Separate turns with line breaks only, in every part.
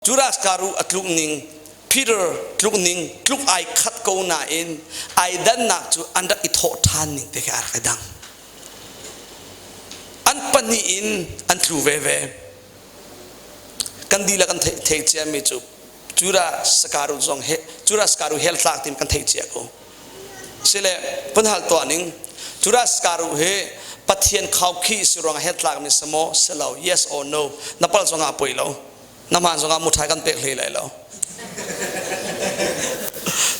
Judas Karu a tluk ning Peter tluk ning tluk ai khat ko nain ai dannak cu an rak i thawh ṭhan ning te khi a rak i dang. An pahnih in an tlu veve. Kan dihlak kan theih ciami cu Judas Karu zong he Judas Karu hell tlak tin kan theih cia ko. Sile pun hal tuah ning Judas Karu hi Pathian khaukhih si ruangah hell tlak mi samaw selo yes or no na pal zongah poi lo. Na hmaan zongah muṭhai kan pek hlei lai lo.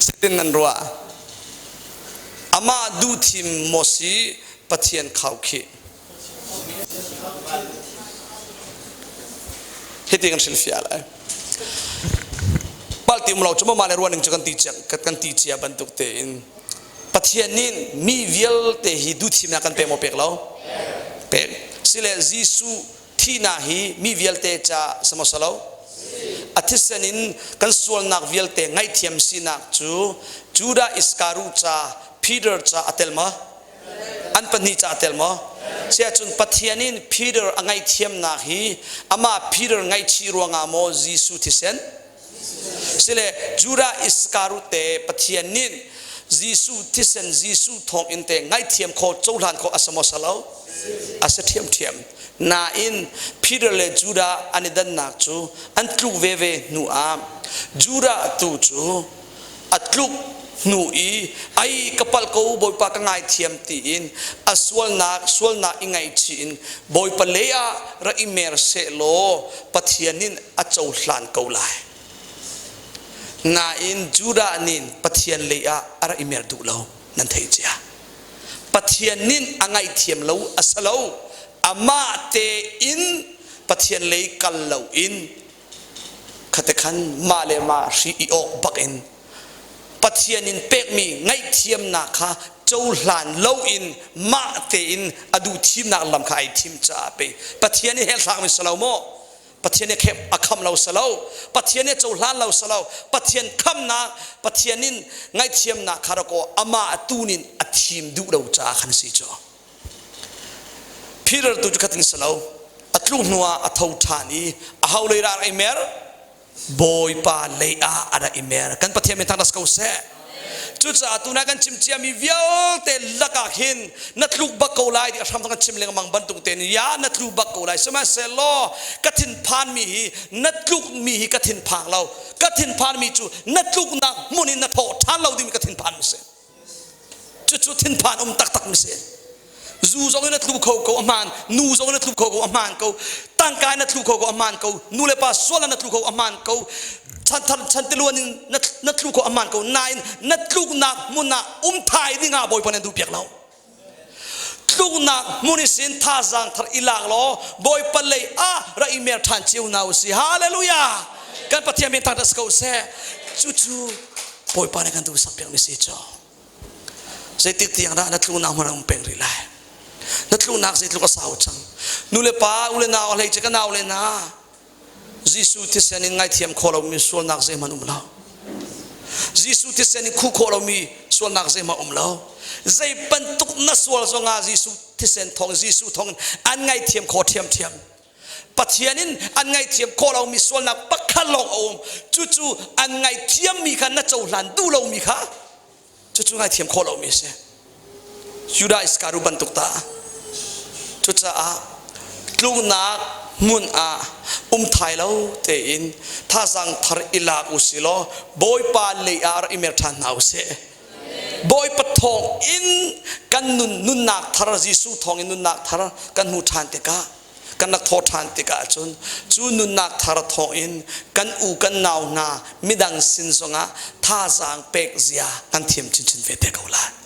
Zeitin nan ruah? Amah duhthim maw si Pathian khaukhih? Hiti kan hrilhfiah lai. Palti um lo cu mah le ruahning cu kan ti cia kan ti cia bantuk tein Pathian nih mi vialte hi duhthimnak kan pek maw pek lo? Pek. Sile Jesuh thihnak hi mi vialte ca samaw salo a thisen in kan sualnak vialte ngaihthiam sinak cu Judah Iskarut ca Peter ca a tel maw an pahnih ca a tel maw siahcun Pathian in Peter a ngaihthiamnak hi amah Peter ngaihchih ruangah maw Jesuh thisen sile Judah Iskarut te Pathian nih Jesuh thisen Jesuh thawng in te ngaihthiam kho cohlan kho a si maw salo a si ṭhiamṭhiam nain Peter le Judah an i dannak cu an tluk veve hnu ah Judah tu cu a tluk hnu i ai ka palh ko Bawipa ka ngaithiam tiin a sualnak sualnak i ngaihchih in Bawipa lei ah ra i mer sehlaw Pathian in a cohlan ko lai. Nain Judah nih Pathian lei ah a rak i mer duh lo nan theih cia. Pathian nih a ngaihthiam lo a si lo amah tein Pathian lei kal lo in khate khan mah le mah hri i awk bak in Pathian in pekmi ngaihthiamnak kha cohlan lo in mah tein a duh thimnak lam kha ai thim caah pe Pathian i hel thlakmi si lo maw Pathian nih a kham lo si lo Pathian nih cohlan lo si lo Pathian khamnak Pathian in ngaihthiamnak kha rak aw amah tunin a thim duh lo caah khan si cu Peter tu cu khatin si lo a tluk hnu ah a tho ṭhan i a ho lei dah a rak i mer Bawipa lei ah a rak i mer kan Pathian min thangṭhat ko seh cucaah tunai kan chim ciami vialte lakah khin na tluk bak ko lai ti a hram kan chim lengmang bantuk tein ya na tlu bak ko lai sihmanhsehlaw ka thinphan mi hi na tluk mi hi ka thinphang lo ka thinphan mi cu na tluknak hmun in na thawh ṭhan lo ding ka thinphan mi si cucu thinphan um taktak mi si zu zong in a tlu kho ko a hmaan nu zong in a tlu kho ko a hmaan ko tangka in a tlu kho ko a hmaan ko nu le pa sual in a tlu kho a hmaan ko chanthar chantiluan in na tlu kho a hmaan ko nain na tluknak hmun ah um thai ding ah Bawipa nih an duh piak lo tluknak hmun i sin thazaang thar i lak law Bawipa lei ah ra i mer ṭhan cio hna u si hallelujah kan Pathian min thangṭhat ko seh cucu Bawipa nih kan duh sak piak mi si cu Zeitik tiang dah na tlunak hmun ah um peng rih lai? Na tlunak zeitluk a sau cang? Nu le pa, u le nau, a hleice ka nau le na Jesuh thisen in ngaithiam khawh lomi sualnak zeihmanh um lo. Jesuh thisen in khuh khawh lomi sualnak zeihmanh um lo. Zei bantuk na sual zongah Jesuh thisen thawng Jesuh thawng an ngaithiam khawh ṭhiamṭhiam. Pathian in an ngaihthiam khawh lomi sualnak pakhat lawng a um. Cucu an ngaihthiammi kha na cohlan duh lomi kha cucu ngaihthiam khawh lomi a si. Judah Iskariot bantuk ta. Cucaah tluknak hmun ah um thai lo tein thazaang thar i lak u si law Bawipa lei ah rak i mer ṭhan hna u sih. Bawipa thawng in kan nun nunnak thar Jesuh thawng in nunnak thar kan hmu ṭhan tikah kan rak thawh ṭhan tikah cun cu nunnak thar thawng in kan u kan nau hna midang sin zongah thazaang pek zia kan thiam chinchin ve te ko lai.